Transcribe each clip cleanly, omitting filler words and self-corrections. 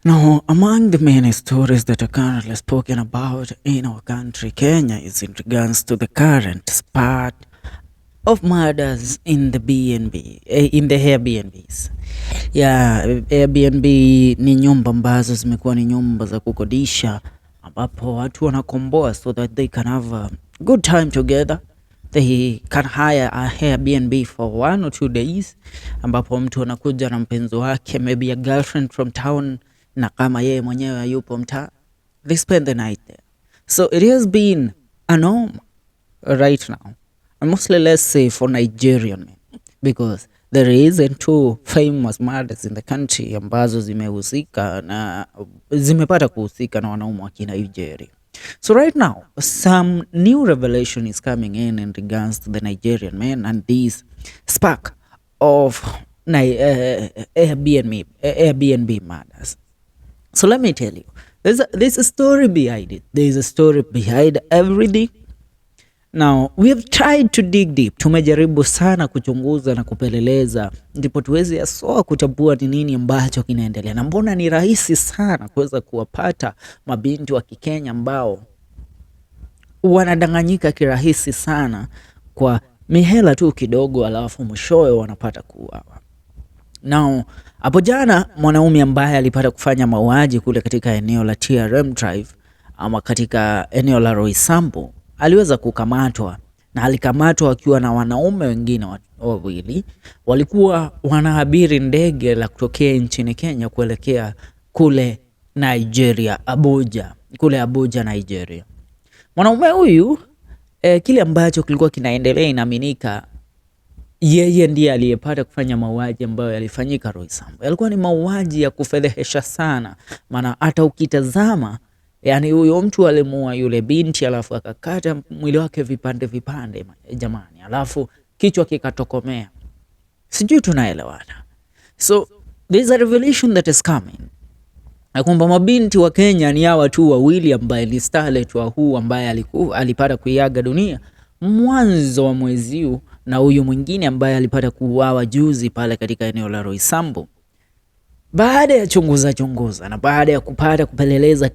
Now, among the many stories that are currently spoken about in our country, Kenya, is in regards to the current spat of murders in the BNB, in the Airbnbs. Yeah, Airbnb ni nyumba ambazo zimekuwa ni nyumba za kukodisha ambapo watu wanakomboa so that they can have a good time together. They can hire a Airbnb for 1 or 2 days, ambapo mtu anakuja na mpenzi wake, maybe a girlfriend from town, na kama yeye mwenyewe hayupo mtaa, they spend the night there. So it has been a norm right now, and mostly, let's say, for Nigerian men, because there isn't two famous murders in the country ambazo zimehusika na zimepata kuhusika na wanaume wa Kinigeria. So right now, some new revelation is coming in regards to the Nigerian men and this spark of Airbnb murders. So let me tell you, there's a story behind it. There's a story behind everything. Now, we have tried to dig deep. Tumejaribu sana kuchunguza na kupeleleza ndipo tuweze haswa kutambua ni nini ambacho kinaendelea, na mbona ni rahisi sana kuweza kuwapata mabinti wa Kikenya ambao wanadanganyika kirahisi sana kwa mihela tu kidogo, alafu mwishowe wanapata kuuawa. Now, hapo jana mwanaume ambaye alipata kufanya mauaji kule katika eneo la TRM Drive ama katika eneo la Roysambu aliweza kukamatwa na alikamatwa akiwa na wanaume wengine wawili, walikuwa wanaabiri ndege la kutokea nchini Kenya kuelekea kule Nigeria, Abuja, kule Abuja, Nigeria. Mwanaume huyu kile ambacho kilikuwa kinaendelea, inaaminika yeye ndiye aliyepata kufanya mauaji ambayo yalifanyika Roysambu. Yalikuwa ni mauaji ya kufedhehesha sana, maana hata ukitazama, yani huyo mtu alimuua yule binti alafu akakata mwili wake vipande vipande, jamani, alafu kichwa kikatokomea. Sijui tunaelewana? So there's a revelation that is coming na kwamba mabinti wa Kenya ni hawa tu wawili, ambaye ni Starlet wa huu ambaye alipata kuiaga dunia mwanzo wa mwezi huu na huyu mwingine ambaye alipata kuuawa juzi pale katika eneo la Roysambu. Baada ya chunguza chunguza na baada ya kupata kupeleleza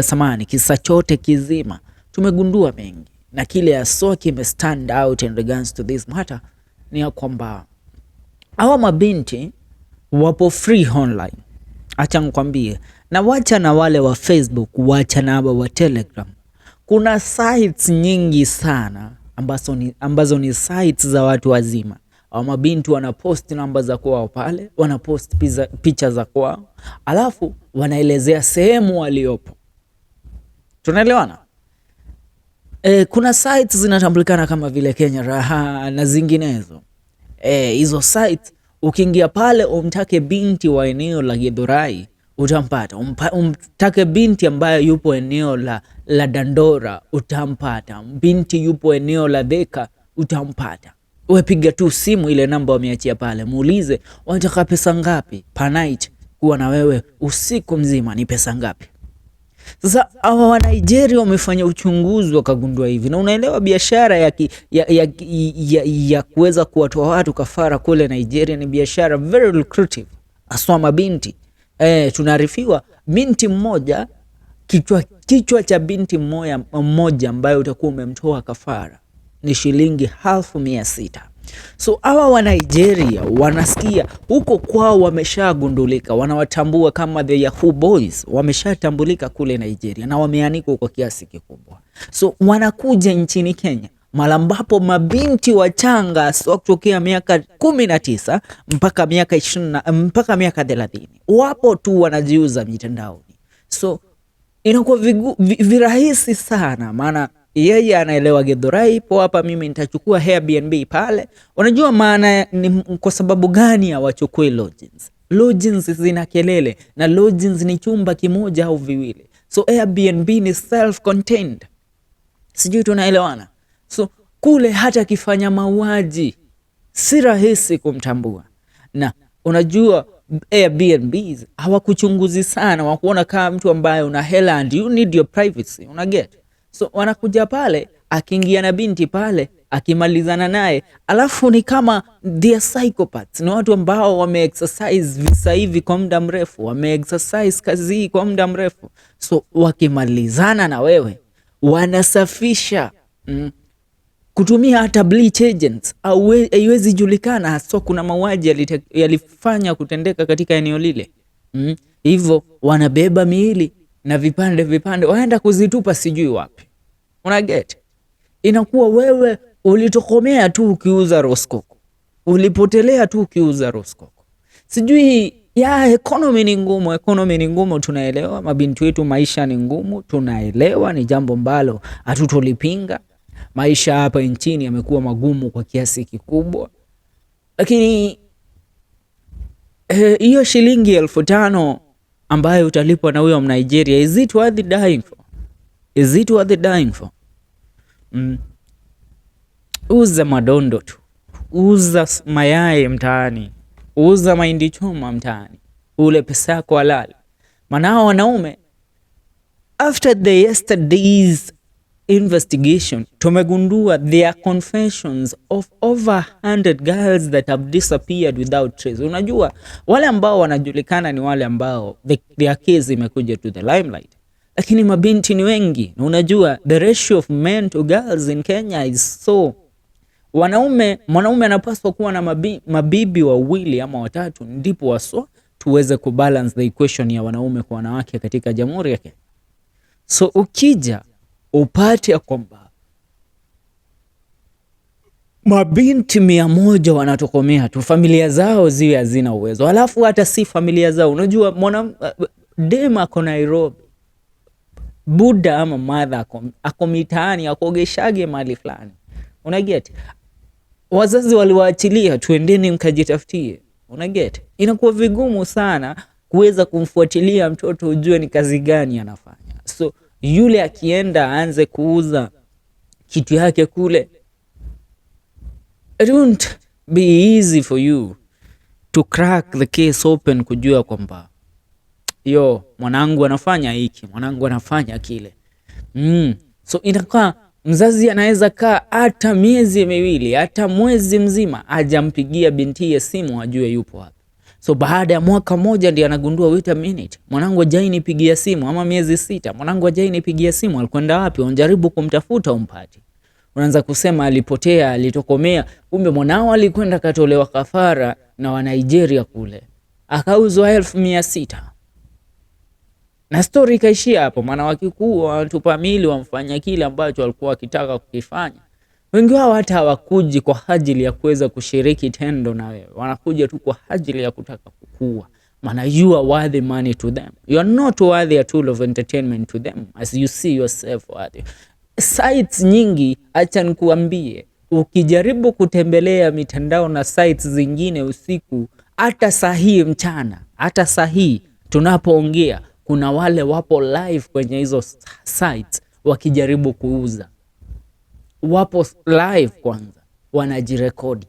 samani kisa chote kizima, tumegundua mengi, na kile haswa kime stand out in regards to this matter ni ya kwamba hawa mabinti wapo free online. Acha nikwambie, na wacha na wale wa Facebook, wacha na hawa wa Telegram. Kuna sites nyingi sana ambazo ni sites za watu wazima. Hawa mabinti wanapost namba za kwao pale, wanapost picha za kwao, alafu wanaelezea sehemu waliopo. Tunaelewana? Kuna sites zinatambulikana kama vile Kenya Raha na zinginezo. Hizo sites ukiingia pale umtake binti wa eneo la Githurai utampata. Umtake binti ambaye yupo eneo la Dandora utampata. Binti yupo eneo la Thika utampata. Wepiga tu simu ile namba wameachia pale, muulize wanataka pesa ngapi per night, kuwa na wewe usiku mzima ni pesa ngapi? Sasa hawa wa Nigeria wamefanya uchunguzi wakagundua hivi, na unaelewa biashara ya kuweza kuwatoa watu kafara kule Nigeria ni biashara very lucrative, haswa mabinti. Tunaarifiwa binti mmoja kichwa cha binti mmoja ambaye utakuwa umemtoa kafara ni shilingi 600,000. So hawa wa Nigeria wanasikia huko kwao wameshagundulika, wanawatambua kama the Yahoo Boys, wameshatambulika kule Nigeria na wameanikwa kwa kiasi kikubwa. So wanakuja nchini Kenya mara ambapo mabinti wachanga so kutokea miaka 19 mpaka miaka 20 mpaka miaka 30 wapo tu wanajiuza mitandaoni, so inakuwa virahisi sana, maana yeye anaelewa Githurai ipo hapa, mimi nitachukua Airbnb pale. Unajua maana ni kwa sababu gani hawachukui lodgings? Lodgings zina kelele na lodgings ni chumba kimoja au viwili, so Airbnb ni self contained. Sijui tunaelewana? So kule hata akifanya mauaji si rahisi kumtambua, na unajua Airbnbs hawakuchunguzi sana, wakuona kama mtu ambaye una hela and you need your privacy, una get. So wanakuja pale, akiingia na binti pale, Akimalizana naye, alafu ni kama they are psychopaths, ni watu ambao wame-exercise visa hivi kwa muda mrefu, wame-exercise kazi hii kwa muda mrefu, so wakimalizana na wewe wanasafisha kutumia hata bleach agents, haiwezi julikana haswa kuna mauaji yalifanya kutendeka katika eneo lile. Hivyo wanabeba miili na vipande vipande waenda kuzitupa sijui wapi. Una get? Inakuwa wewe ulitokomea tu ukiuza roskoko, ulipotelea tu ukiuza roskoko. Sijui ya economy ni ngumu, economy ni ngumu, tunaelewa. Mabinti wetu maisha ni ngumu, tunaelewa, ni jambo ambalo hatutolipinga. Maisha hapa nchini yamekuwa magumu kwa kiasi kikubwa, lakini hiyo shilingi 5,000 ambayo utalipwa na huyo Mnigeria, is it worth dying for? Is it worth dying for? Uza madondo tu, uza mayai mtaani, uza mahindi choma mtaani, ule pesa yako halali. Maana hao wanaume, after the yesterday's investigation, tumegundua there are confessions of over 100 girls that have disappeared without trace. Unajua wale ambao wanajulikana ni wale ambao their case imekuja to the limelight, lakini mabinti ni wengi, na unajua the ratio of men to girls in Kenya is so wanaume, mwanaume anapaswa kuwa na mabibi wawili ama watatu, ndipo waswa tuweze kubalance the equation ya wanaume kwa wanawake katika Jamhuri ya Kenya. So ukija upate ya kwamba mabinti 100 wanatokomea tu, familia zao ziwe hazina uwezo, alafu hata si familia zao. Unajua mwana dem ako Nairobi, buda ama madha ako mitaani, akogeshage mahali fulani, unaget? Wazazi waliwaachilia, tuendeni mkajitafutie, unaget? Inakuwa vigumu sana kuweza kumfuatilia mtoto ujue ni kazi gani anafanya. So yule akienda aanze kuuza kitu yake kule, it won't be easy for you to crack the case open, kujua kwamba yo mwanangu anafanya hiki, mwanangu anafanya kile. So inakuwa mzazi anaweza kaa hata miezi 2, hata mwezi mzima hajampigia bintiye simu ajue yupo wapi. So baada ya mwaka mmoja ndiye anagundua, wait a minute, mwanangu hajai nipigia simu, ama miezi 6, mwanangu hajai nipigia simu, alikwenda wapi? Unajaribu kumtafuta umpati, unaanza kusema alipotea, alitokomea. Kumbe mwanao alikwenda katolewa kafara na wa Nigeria kule, akauzwa 600,000 na story ikaishia hapo. Maana wakikuwa wanatupa mili, wamfanya kile ambacho walikuwa wakitaka kukifanya. Wengi wao hata hawakuji kwa ajili ya kuweza kushiriki tendo na wewe, wanakuja tu kwa ajili ya kutaka kukua, maana you are worthy money to them, you are not worthy a tool of entertainment to them as you see yourself worthy. Sites nyingi, acha nikuambie, ukijaribu kutembelea mitandao na sites zingine usiku, hata saa hii mchana, hata saa hii tunapoongea, kuna wale wapo live kwenye hizo sites wakijaribu kuuza, wapo live kwanza, wanajirekodi,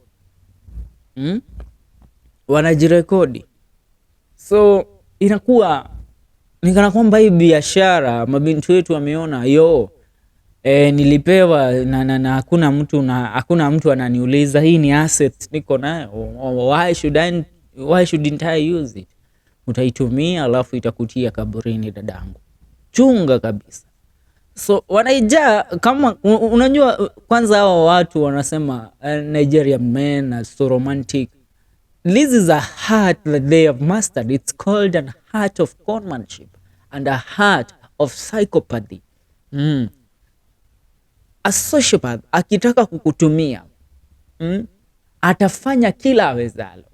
Wanajirekodi, so inakuwa ni kana kwamba hii biashara mabinti wetu wameona yo nilipewa na hakuna mtu ananiuliza, hii ni asset niko nayo, why shouldn't I use it? Utaitumia alafu itakutia kaburini, dadangu, chunga kabisa. So wanaija kama unajua, kwanza hao watu wanasema Nigerian men are so romantic. This is a heart that they have mastered. It's called an heart of conmanship and a heart of psychopathy. A sociopath akitaka kukutumia atafanya kila awezalo.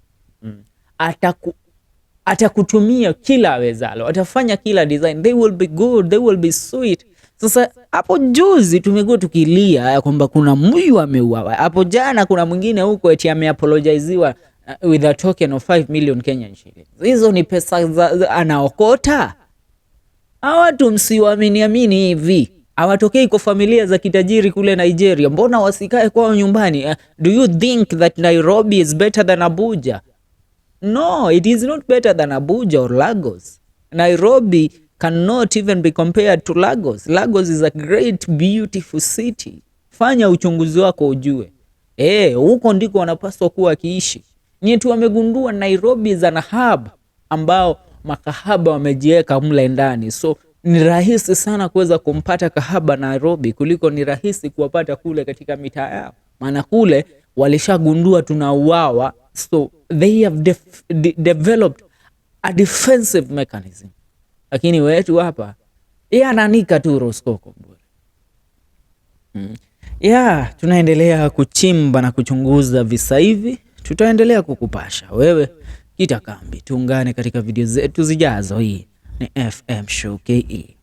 Atakutumia kila awezalo, atafanya kila design. They will be good, they will be sweet. Sasa hapo juzi tumekuwa tukilia ya kwamba kuna mtu ameuawa. Hapo jana kuna mwingine huko eti ameapologiziwa with a token of 5 million Kenyan shillings. Hizo ni pesa za anaokota. Hawa watu msiwaamini amini hivi. Hawatokei kwa familia za kitajiri kule Nigeria. Mbona wasikae kwao nyumbani? Do you think that Nairobi is better than Abuja? No, it is not better than Abuja or Lagos. Nairobi cannot even be compared to Lagos. Lagos is a great, beautiful city. Fanya uchunguzi wako ujue. Huko ndiko wanapaswa kuwa wakiishi. Ni tu wamegundua Nairobi is an hub ambao makahaba wamejiweka mle ndani, so ni rahisi sana kuweza kumpata kahaba Nairobi kuliko ni rahisi kuwapata kule katika mitaa yao, maana kule walishagundua tunauawa, so they have developed a defensive mechanism. Lakini wetu hapa yeye ananika tu roskoko bure. Yeah, tunaendelea kuchimba na kuchunguza visa hivi, tutaendelea kukupasha wewe. Kita kambi, tuungane katika video zetu zijazo. Hii ni FM Show KE.